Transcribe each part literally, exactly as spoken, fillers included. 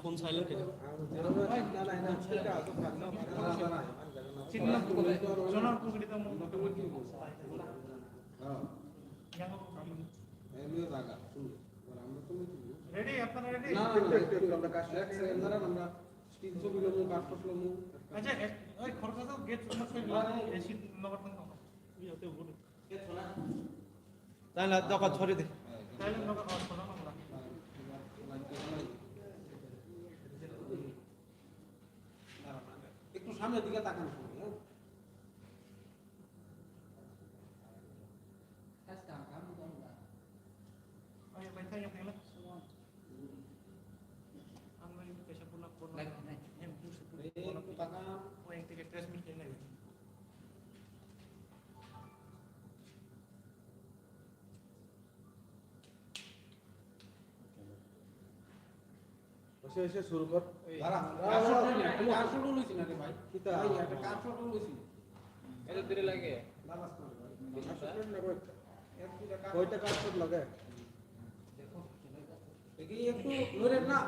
Phone silent কেন? রেডি, আপনারা রেডি? আচ্ছা, ওই খরচ গেট নম্বর ছয়, এসি নম্বর। তাহলে দোকান ছড়িয়ে দে। একটু সামনের দিকে তাকান সবাই, হ্যাঁ? একটু তাকান। এসে, এসে শুরু কর। দাঁড়া, দাঁড়া, কার শট দাঁড়া। লইলি? আমি কার শট লইছি না রে ভাই। কিতা? ভাই, একটা কার শট লইছি। এত দেরি লাগে? না, বাস করে ভাই। কার শট না, কয়টা? এক দুইটা কার কয়টা শট। কার শট লাগে? দেখি একটু লড়েন না।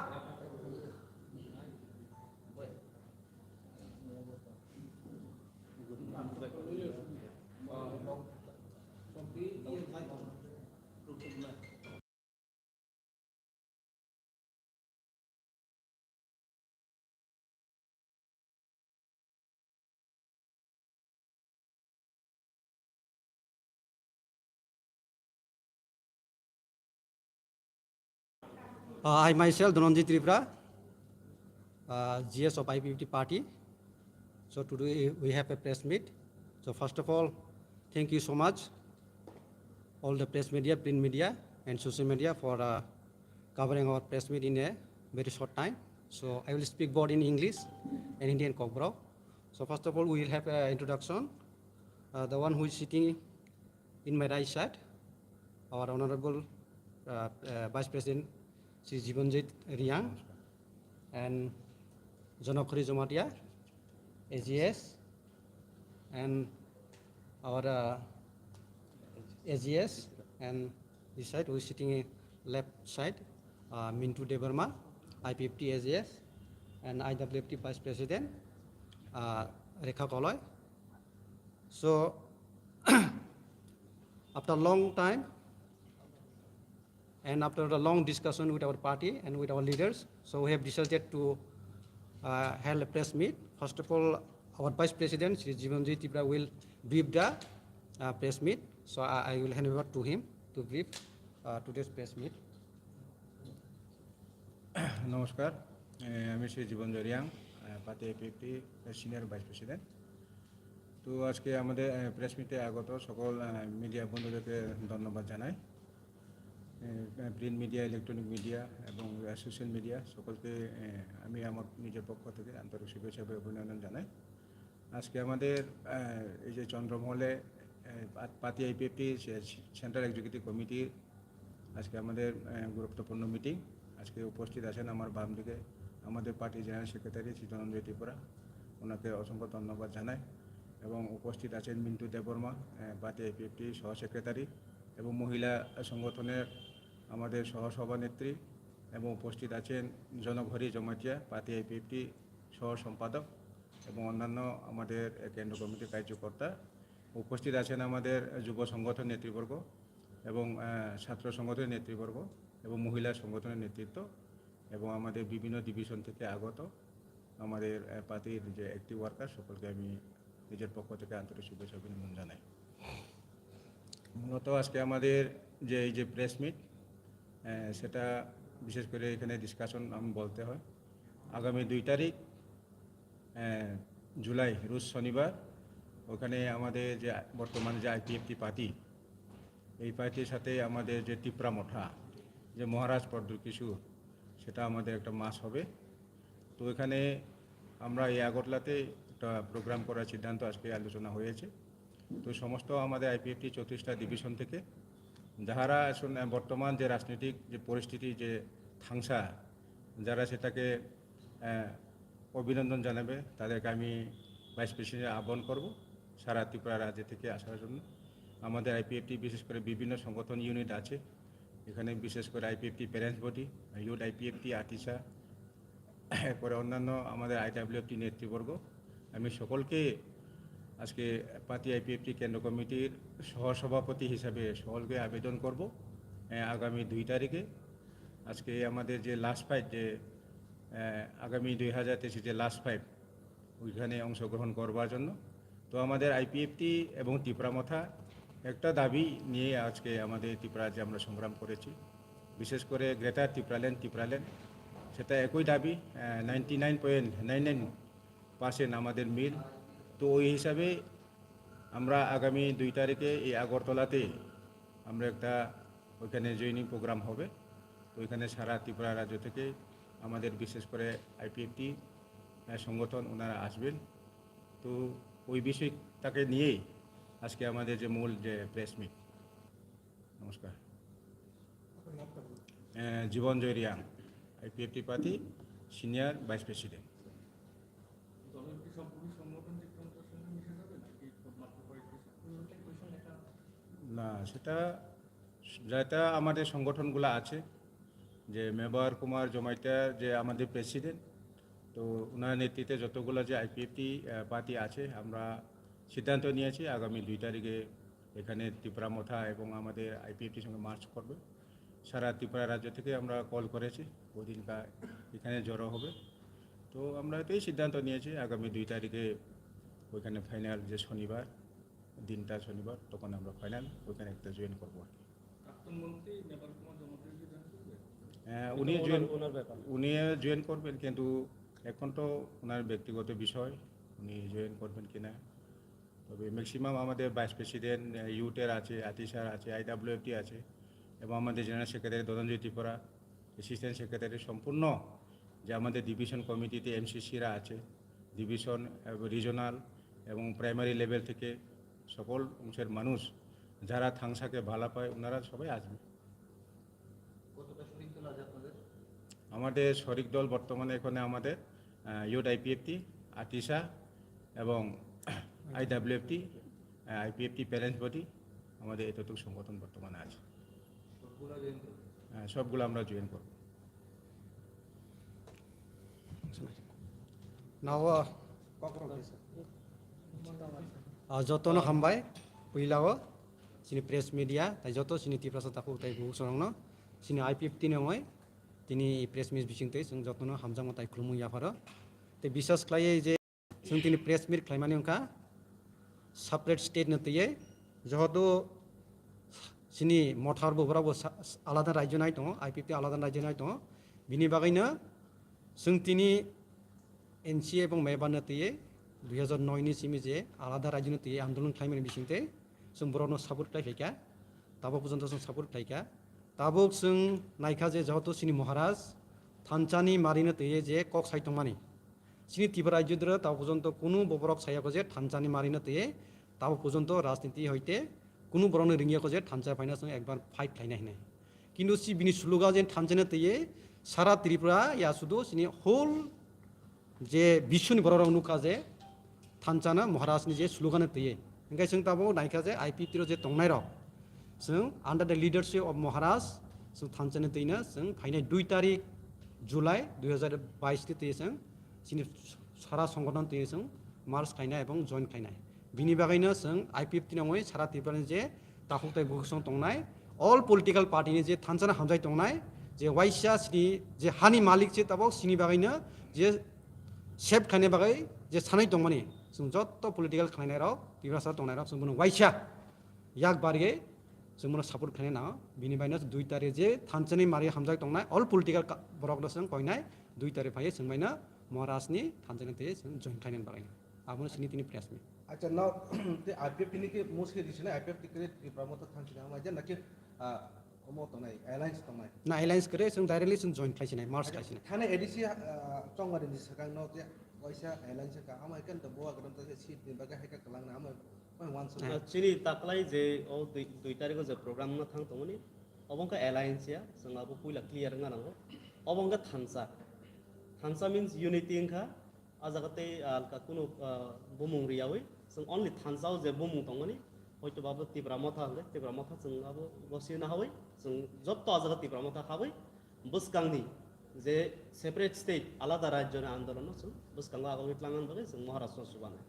Uh, I myself, Dhananjay Tripura, uh, G S of I P F T party. So today we have a press meet. So first of all, thank you so much, all the press media, print media, and social media for uh, covering our press meet in a very short time. So I will speak both in English and Hindi and Kokborok. So first of all, we will have an introduction. Uh, the one who is sitting in my right side, our Honorable uh, uh, Vice President, Shri Jibanjit Riang, and Jonokhori Jomatia, A G S, and our uh, A G S, and this side who is sitting in left side, uh, Mintu Debbarma, I P F T A G S, and I W F T Vice President, uh, Rekha Koloi. So, after a long time, and after a long discussion with our party and with our leaders, so we have decided to uh, held a press meet. First of all, our Vice President, Shri Jibanjit Tripura, will brief the uh, press meet. So I, I will hand over to him to brief uh, today's press meet. নমস্কার, এ, আমি শ্রী জীবন জরিয়াং, এ, পাতি এপিএফটি senior vice president. তো আজকে আমাদের এ, প্রেস মিটে আগত সকল এ, মিডিয়া বন্ধুদেরকে ধন্যবাদ জানাই। এ, প্রিন্ট মিডিয়া, ইলেকট্রনিক মিডিয়া এবং এ, সোশ্যাল মিডিয়া সকলকে এ, আমি আমার নিজের পক্ষ থেকে আন্তরিক শুভেচ্ছা এবং অভিনন্দন জানাই। আজকে আমাদের এ, এই যে চন্দ্রমহলে এ, পা- পাতি আইপিএফটি সে- সেন্ট্রাল এক্সিকিউটিভ কমিটির আজকে আমাদের এ, গুরুত্বপূর্ণ মিটিং। আজকে উপস্থিত আছেন আমার বাম দিকে আমাদের পার্টি জেনারেল সেক্রেটারি শ্রী ধনঞ্জয় ত্রিপুরা, ওনাকে অসংখ্য ধন্যবাদ জানাই। এবং উপস্থিত আছেন মিন্টু দেববর্মা, এ, পাতি আইপিএফটি সহ সেক্রেটারি এবং মহিলা সংগঠনের আমাদের সহ সভানেত্রী, এবং উপস্থিত আছেন জনঘরি জমাতিয়া, পাতি আইপিএফটি সহ সম্পাদক এবং অন্যান্য আমাদের কেন্দ্র কমিটির কার্যকর্তা। উপস্থিত আছেন আমাদের যুব সংগঠন নেতৃবর্গ এবং আহ, ছাত্র সংগঠনের নেতৃবর্গ এবং মহিলা সংগঠনের নেতৃত্ব এবং আমাদের বিভিন্ন ডিভিশন থেকে আগত আমাদের আহ, পার্টির যে অ্যাক্টিভ ওয়ার্কার সকলকে আমি নিজের পক্ষ থেকে আন্তরিক শুভেচ্ছা অভিনন্দন জানাই। মূলত আজকে আমাদের যে এই যে প্রেস মিট, সেটা বিশেষ করে এখানে ডিসকাশন আমি বলতে হয়, আগামী দুই তারিখ আহ, জুলাই, রোজ শনিবার, ওখানে আমাদের যে বর্তমানে যে আইপিএফটি পার্টি, এই পার্টির সাথে আমাদের যে ত্রিপুরা মথা, যে মহারাজ প্রদ্যুৎ কিশোর, সেটা আমাদের একটা মাস হবে। তো এখানে আমরা এই আগরতলাতে একটা প্রোগ্রাম করার সিদ্ধান্ত আজকে আলোচনা হয়েছে। তো সমস্ত আমাদের আইপিএফটি চৌত্রিশটা ডিভিশন থেকে যারা এখন, আহ, বর্তমান যে রাজনৈতিক যে পরিস্থিতি, যে থাংসা, যারা সেটাকে আহ, অভিনন্দন জানাবে, তাদেরকে আমি ভাইস প্রেসিডেন্ট আহ্বান করব সারা ত্রিপুরা রাজ্য থেকে আসার জন্য। আমাদের আইপিএফটি বিশেষ করে বিভিন্ন সংগঠন ইউনিট আছে, এখানে বিশেষ করে IPFT parents body, youth IPFT, আতিশা, এরপরে অন্যান্য আমাদের আইডাব্লিউএফটি নেতৃবর্গ, আমি সকলকে আজকে পাতি আইপিএফটি কেন্দ্র কমিটির সহসভাপতি হিসাবে সকলকে আবেদন করব, আহ, আগামী দুই তারিখে, আজকে আমাদের যে লাস্ট ফাইট, যে আহ, আগামী দুই হাজার তেইশে যে লাস্ট ফাইট, ওইখানে অংশগ্রহণ করবার জন্য। তো আমাদের আইপিএফটি এবং ত্রিপুরা মথা একটা দাবি নিয়ে আজকে আমাদের ত্রিপুরা রাজ্যে আমরা সংগ্রাম করেছি, বিশেষ করে গ্রেটার ত্রিপুরাল্যান্ড, ত্রিপুরাল্যান্ড, সেটা একই দাবি। Ninety nine point nine nine percent আমাদের মিল। তো ওই হিসাবে আমরা আগামী দুই তারিখে এই আগরতলাতে আমরা একটা ওইখানে জয়েনিং প্রোগ্রাম হবে। তো ওইখানে সারা ত্রিপুরা রাজ্য থেকে আমাদের বিশেষ করে আইপিএফটি সংগঠন ওনারা আসবেন। তো ওই বিষয়টাকে নিয়েই আজকে আমাদের যে মূল যে প্রেস মিট। নমস্কার। আহ, জীবন জয়রিয়াং, আইপিএফটি পাতি সিনিয়র ভাইস প্রেসিডেন্ট। দলের কি সবগুলি সংগঠন ত্রিপুরা মথা সঙ্গে মিশে যাবে, নাকি মাত্র কয়েকটি সংগঠন? না, সেটা যেটা আমাদের সংগঠনগুলো আছে, যে মেবার কুমার জমাইতা যে আমাদের প্রেসিডেন্ট, তো ওনার নেতৃত্বে যতগুলো যে আইপিএফটি পাতি আছে, আমরা সিদ্ধান্ত নিয়েছি আগামী দুই তারিখে এখানে ত্রিপুরা মথা এবং আমাদের আইপিএফটির সঙ্গে মার্চ করবে। সারা ত্রিপুরা রাজ্য থেকে আমরা কল করেছি, ওই দিনটা এখানে জড়ো হবে। তো আমরা এটাই সিদ্ধান্ত নিয়েছি আগামী দুই তারিখে ওইখানে ফাইনাল, যে শনিবার, দিনটা শনিবার, তখন আমরা ফাইনাল ওইখানে একটা জয়েন করবো আর কি। প্রাক্তন মন্ত্রী মেবার কুমার জমাতিয়া কি জয়েন করবে? হ্যাঁ, এটা উনি ওনার, জয়েন, ওনার ব্যাপার। উনি জয়েন করবেন, কিন্তু এখন তো ওনার ব্যক্তিগত বিষয়, উনি জয়েন করবেন কিনা। তবে ম্যাক্সিমাম আমাদের ভাইস প্রেসিডেন্ট, আহ, ইউথের আছে, আতিশার আছে, আইডাব্লিউএফটি আছে, এবং আমাদের general secretary Dhananjay Tripura, assistant secretary, সম্পূর্ণ যে আমাদের ডিভিশন কমিটিতে এমসিসিরা আছে, ডিভিশন এবং রিজনাল এবং প্রাইমারি লেভেল থেকে সকল অংশের মানুষ যারা থাংসাকে ভালা পায়, ওনারা সবাই আসবে। কতটা শরিক দল আছে আপনাদের? আমাদের শরিক দল বর্তমানে এখানে আমাদের, আহ, ইউথ আইপিএফটি, আতিশা এবং আইডাব্লিউএফটি, আহ, আইপিএফটি প্যারেন্টস বডি, আমাদের এতটুকু সংগঠন বর্তমানে আছে। সবগুলা জয়েন করবে? হ্যাঁ, সবগুলো আমরা জয়েন করব। Nao, ah, jotono hambai, puilao, chini press media, tai joto chini Tiprasa takhuk tai bukhuk sorongno, chini I P F T ni wngwi, tini press meet bisingtwi chwng jotono hamjakma tai khulumung yapharo. Tei bisas khlaiwi je chwng tini press meet khlaimani wngkha, separate state no twiwi, jehetu chini mothar bo borok bo sa-, alada rajyo nai tongo, I P F T alada rajyo nai tongo, bini bagwino chwng tini N C A ebong Mebar no twiwi dui hazar noi ni simi je alada rajyo no twiwi andolon khlaimani bisingtwi chwng borokno support khlai phaikha, tabuk porjonto chwng support khlaikha. Tabuk chwng naikha je jehetu chini Maharaj thansa ni mari no twiwi je kok sai tongmani, chini Tripura rajyo doro tabuk porjonto kunu bo borok sayakho je thansa ni mari no twiwi tabuk porjonto rajniti hoite kunu borokno ringya kho je thansa phaina chwng ekbar fight khlaina hinwi. Kintu si bini slogan je thansa no twiwi sara Tripura ya sudu chini whole je biswni borok rok nukha je thansa no Maharaj ni je slogan no twiwi. Hingke chwng tabuk naikha je I P F T rok je tongnai rok, chwng under the leadership of Maharaj, chwng thansa no twino chwng phainai dui tarik July dui hazar bais ni twiwi chwng chini sara songgothon twiwi chwng merge khainai ebong join khainai. Bini bagwino chwng I P F T nangwi sara Tripura ni je takhuk tai bukhuk song tongnai, all political party ni je thansa no hamjai tongnai, je waisa chini je hani malik je tabuk chini bagwino je save khaina bagwi je sanai tongmani, chwng joto political khlainai rok, Tiprasa tongnai rok, chwng bono waisa yak barwi chwng bono support khlaina nango. Bini bagwino dui tarik je thansa ni mari hamjak tongnai, all political ka-, borok no chwng koinai, dui tarik phaiwi chwng baino Maharaj ni thansa ni twi chwng join khlaina bagwi. Abono chini tini press meet. Acha, no, te I P F T ni ke mostly risi na, I P F T kre Tripura Motha thansi na ma je naki, ah, omo tongnai, alliance tongnai. Na alliance kre, chwng directly chwng join khlai sinai, merge khlai sinai. Thane A D C, ah, chongmari ni sakang no je waisa alliance ka, amo ekan to boa kadam ta seat ni baga heka kalang na, amo oi wan so. Ah, chini taklai je o dui, dui tarikh o je program no thang tongmani, obo wngkha alliance ya, chwng abo puila clear wngna nango. Obo wngkha thansa. Thansa means unity wngkha. A jaga tei, ah, alka kunu, ah, bumung riyawi, chwng only thansa o je bumung tongmani, Hoito ba bo Tipra Motha hwnde, Tipra Motha chwng abo gosina hawi, chwng jotto ajara Tipra Motha hawi, bwskangni je separate state, alada rajyoni andolono chwng bwskango agogwi tlangnani bagwi chwng Maharashtra chubanai.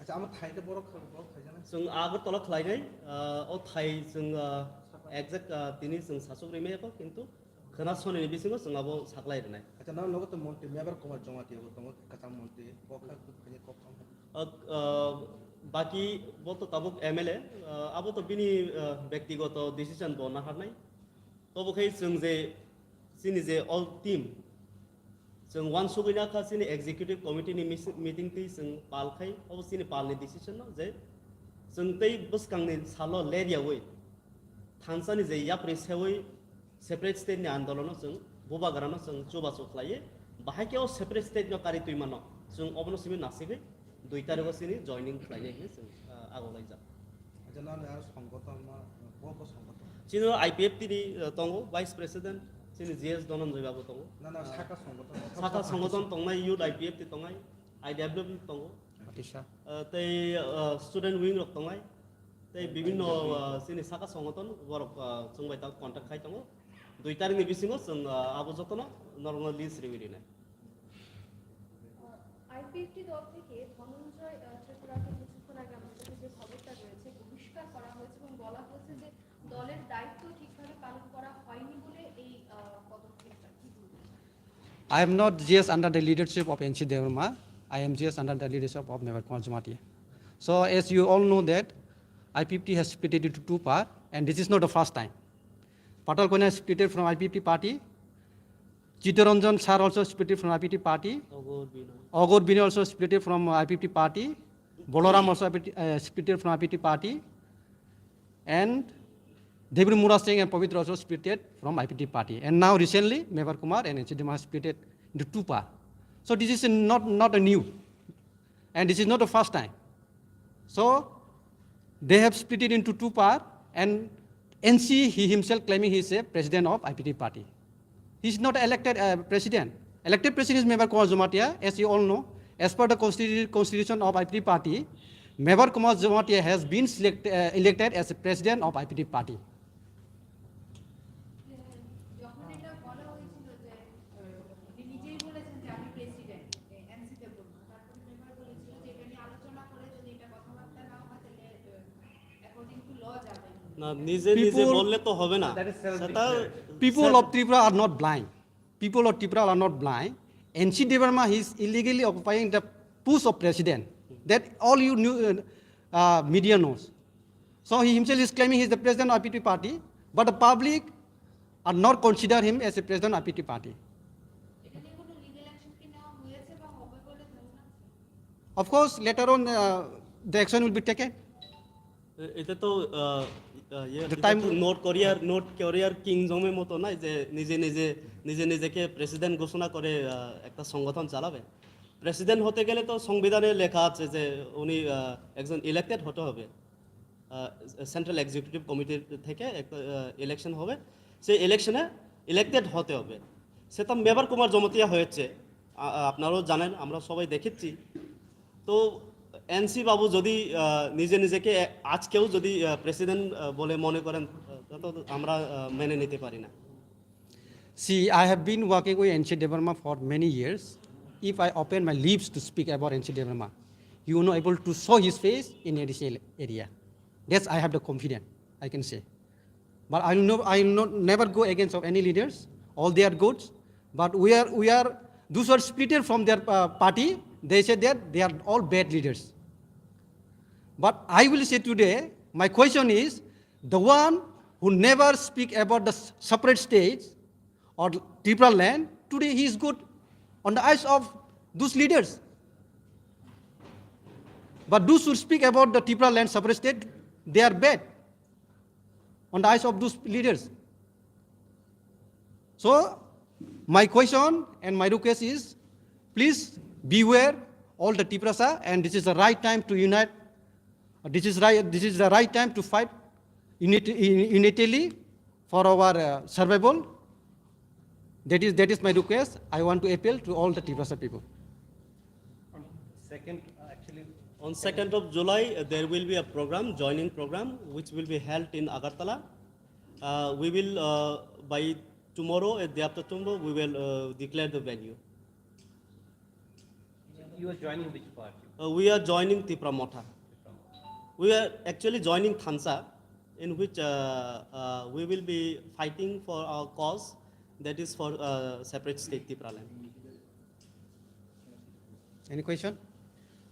Acha, amo thai khe borok kha-, borok khaijana? Chwng Agartala khlainai, ah, o thai chwng, ah, exact, ah, tini chwng sachuk rimai kho, kintu khwna sonini bisingo chwng abo saklai rwnai. Acha, nang nogo to montri, Mebar Kumar Jamatia bo tongo, kwcham montri, bo kha khaini kok thang. Ah, ah, baki bo to tabuk M L A, ah, abo to bini, ah, bektigoto decision bo naharnai. Tobo khe chwng je chini je all team, chwng uansugwi nakha chini executive committee ni mis-, meeting twi chwng pal khai, obo chini pal ni decision no je chwng tei bwskang ni salo ler yawi thansa ni je yapri sewi separate state ni andolon no chwng bubagra no chwng chubachu khlaiwi, bahai khe o separate state no kari twi mano chwng obono simi nasigwi dui tarikh o chini joining khlainai hinwi chwng, ah, agok laijak. Acha, nang aro songgoton ma, bo bo songgoton? Chini I P F T ni, ah, tongo, Vice President, chini G S Dhananjay babu tongo. Na, na, ah, saka songgoton. Saka songgoton tongnai, Youth I P F T tongnai, I W F tongo. Patisha. Ah, tei, ah, Student Wing rok tongnai. Tei bibinno, ah, chini saka songgoton borok, ah, chwng bai tongo, contact khai tongo. Dui tarikh ni bisingo chwng, ah, abo jotono norokno list riwi rinai. IPFT দল থেকে ধনঞ্জয়, আহ, ত্রিপুরাকে কিছুক্ষণ আগে আমাদের কাছে যে খবরটা রয়েছে, বহিষ্কার করা হয়েছে এবং বলা হয়েছে যে দলের দায়িত্ব ঠিকভাবে পালন করা হয়নি বলে এই, আহ, পদক্ষেপটা। কি বলবেন? I am not G S under the leadership of N C Debbarma. I am G S under the leadership of Mebar Kumar Jamatia. So as you all know that I P F T has splitted into two part, and this is not the first time. Patal Kanya splitted from I P F T party. Chittaranjan sir also splitted from I P F T party. Ogor Binoy. Ogor Binoy also splitted from I P F T party. Balaram also I P F T, uh, splitted from I P F T party. And Debri Mura Singh and Pavitra also splitted from I P F T party. And now recently, Mebar Kumar and N C Debbarma splitted into two part. So this is not, not a new. And this is not the first time. So they have split it into two part, and N C, he himself claiming he is a president of I P F T party. He is not elected, uh, president. Elected president is Mebar Kumar Jamatia, as you all know. As per the constitu-, constitution of I P F T party, Mebar Kumar Jamatia has been select-, uh, elected as a president of I P F T party. যখন এটা বলা হয়েছিল যে, আহ, উনি নিজেই বলেছেন যে, "আমি প্রেসিডেন্ট, এ, এনসি দেববর্মা।" তারপরে মেম্বার বলেছিল যে, "এটা নিয়ে আলোচনা করে যদি এটা কথাবার্তা না হয়, তাহলে, আহ, according to law যাবে।" না, নিজে নিজে People বললে তো হবে না। That is self সেটা declared. People of Tripura are not blind. People of Tripura are not blind. N C Debbarma, he is illegally occupying the post of president. That all you knew, uh, uh, media knows. So he himself is claiming he is the president of I P F T party, but the public are not consider him as a president of I P F T party. এটা নিয়ে কোনো legal action কি নেওয়া হয়েছে বা হবে বলে ধারণা আছে? Of course, later on, uh, the action will be taken. এ-, এটা তো, আহ, আহ, ইয়ে, The এটা time তো নর্থ কোরিয়ার, নর্থ কোরিয়ার কিং জং এর মতো নয় যে নিজে নিজে, নিজে নিজেকে প্রেসিডেন্ট ঘোষণা করে, আহ, একটা সংগঠন চালাবে। প্রেসিডেন্ট হতে গেলে তো সংবিধানে লেখা আছে যে উনি, আহ, একজন ইলেক্টেড হতে হবে। আহ, সেন্ট্রাল এক্সিকিউটিভ কমিটি থেকে একটা, আহ, ইলেকশন হবে, সেই ইলেকশনে ইলেক্টেড হতে হবে। সেটা মেবার কুমার জমাতিয়া হয়েছে, আ-, আ-, আপনারাও জানেন, আমরা সবাই দেখেছি। তো এনসি বাবু যদি, আহ, নিজে নিজেকে আজকেও যদি, আহ, প্রেসিডেন্ট, আহ, বলে মনে করেন, আহ, তা তো আমরা, আহ, মেনে নিতে পারি না। See, I have been working with N C Debbarma for many years. If I open my lips to speak about N C Debbarma, you will not able to show his face in A D C area. That's I have the confidence, I can say. But I will no, I will not, never go against of any leaders. All they are good. But we are, we are, those who are splitted from their, uh, party, they say that they are all bad leaders. But I will say today, my question is, the one who never speak about the s-, separate states or Tripura land, today he is good on the eyes of those leaders. But those who speak about the Tripura land separate state, they are bad on the eyes of those leaders. So, my question and my request is, please beware all the Tiprasa, and this is the right time to unite. This is right, this is the right time to fight unit-, unitily for our, uh, survival. That is, that is my request. I want to appeal to all the Tiprasa people. Second, uh, actually, On second of July, uh, there will be a program, joining program, which will be held in Agartala. Uh, we will, uh, by tomorrow, uh, day after tomorrow, we will, uh, declare the venue. You are joining which party? Uh, we are joining Tipra Motha. We are actually joining Thansa, in which, uh, uh, we will be fighting for our cause, that is for, uh, separate state Tipraland. Any question?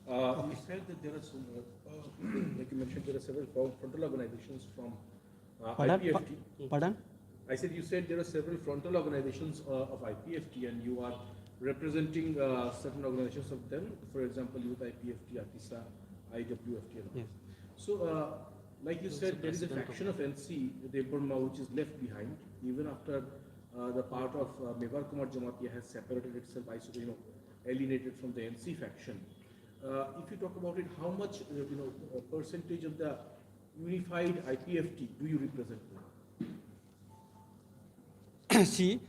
Uh, you said that there are some, uh, like you mentioned, there are several fro- frontal organizations from, uh, Pardon? I P F T. Pa- pardon? I said you said there are several frontal organizations, uh, of I P F T, and you are representing, uh, certain organizations of them. For example, Youth I P F T, ATISA, I W F T, and all. Yes. So, uh, like you said, there is a faction of N C Debbarma which is left behind, even after, uh, the part of, uh, Mevar Kumar Jamatia has separated itself, iso- you know, alienated from the N C faction. Uh, if you talk about it, how much, uh, you know, uh, percentage of the unified I P F T do you represent? See,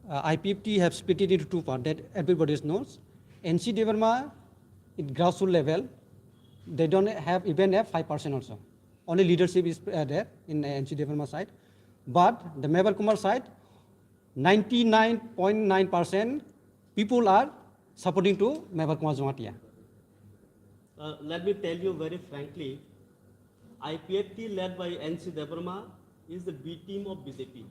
uh, I P F T have split it into two parts that everybody knows. N C Debbarma, in grassroots level, they don't have even have five percent also. Only leadership is, uh, there in, uh, N C Debbarma side. But the Mevar Kumar side, ninety-nine point nine percent people are supporting to Mevar Kumar Jamatia. Uh, let me tell you very frankly, I P F T led by N C Debbarma is the B team of B J P.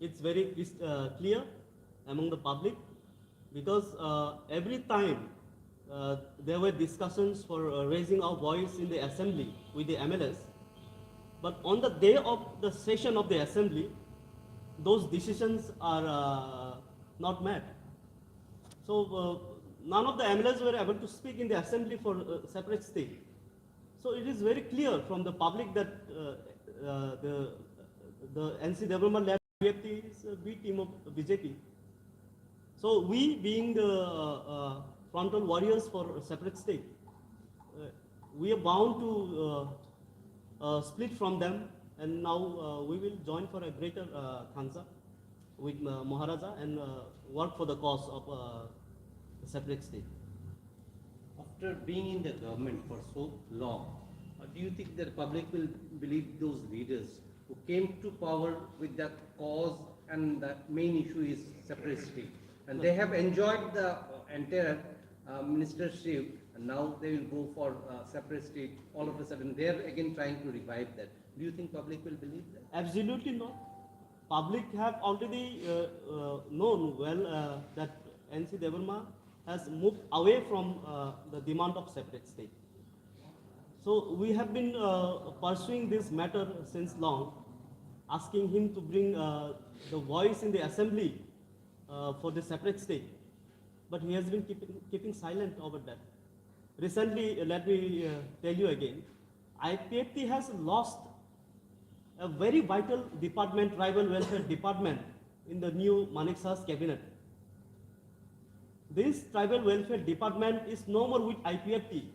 It's very, uh, clear among the public, because, uh, every time, uh, there were discussions for, uh, raising our voice in the assembly with the M L As, but on the day of the session of the assembly, those decisions are, uh, not met. So, uh, none of the M L As were able to speak in the assembly for, uh, separate state. So it is very clear from the public that, uh, uh, the, the N C Debbarma led I P F T is a B team of B J P. So we, being the, uh, uh, frontal warriors for a separate state, uh, we are bound to, uh, uh, split from them, and now, uh, we will join for a greater, uh, Thansa with, uh, Maharaja and, uh, work for the cause of, uh, a separate state. After being in the government for so long, uh, do you think that public will believe those leaders who came to power with the cause and the main issue is separate state? And they have enjoyed the, uh, entire, uh, ministership, and now they will go for, uh, separate state. All of a sudden, they are again trying to revive that. Do you think public will believe that? Absolutely not. Public have already, uh, uh, known well, uh, that N C Debbarma has moved away from, uh, the demand of separate state. So we have been, uh, pursuing this matter since long, asking him to bring, uh, the voice in the assembly, uh, for the separate state. But he has been keeping, keeping silent over that. Recently, uh, let me, uh, tell you again, I P F T has lost a very vital department, tribal welfare department, in the new Manik Shah's cabinet. This tribal welfare department is no more with I P F T.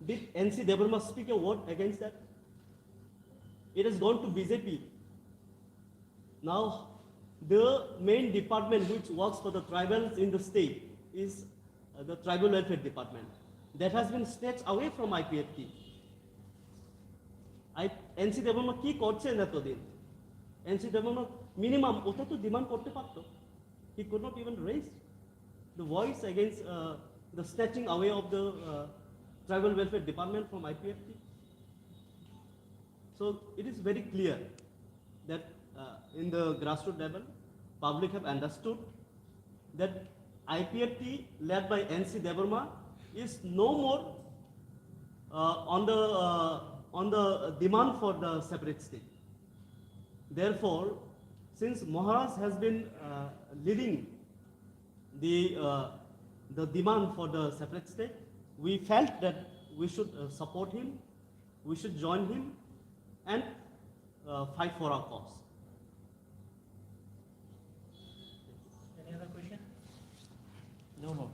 Did N C Debbarma speak a word against that? It has gone to B J P. Now, the main department which works for the tribals in the state is, uh, the tribal welfare department. That has been snatched away from I P F T. I, N C Debbarma কি করছেন এতদিন? N C Debbarma মিনিমাম ওটা তো ডিমান্ড করতে পারতো। He could not even raise the voice against, uh, the snatching away of the, uh, tribal welfare department from I P F T. So it is very clear that, uh, in the grassroots level, public have understood that I P F T led by N C Debbarma is no more, uh, on the, uh, on the demand for the separate state. Therefore, since Maharaj has been, uh, leading the, uh, the demand for the separate state, we felt that we should, uh, support him, we should join him, and, uh, fight for our cause. Any other question? No, no.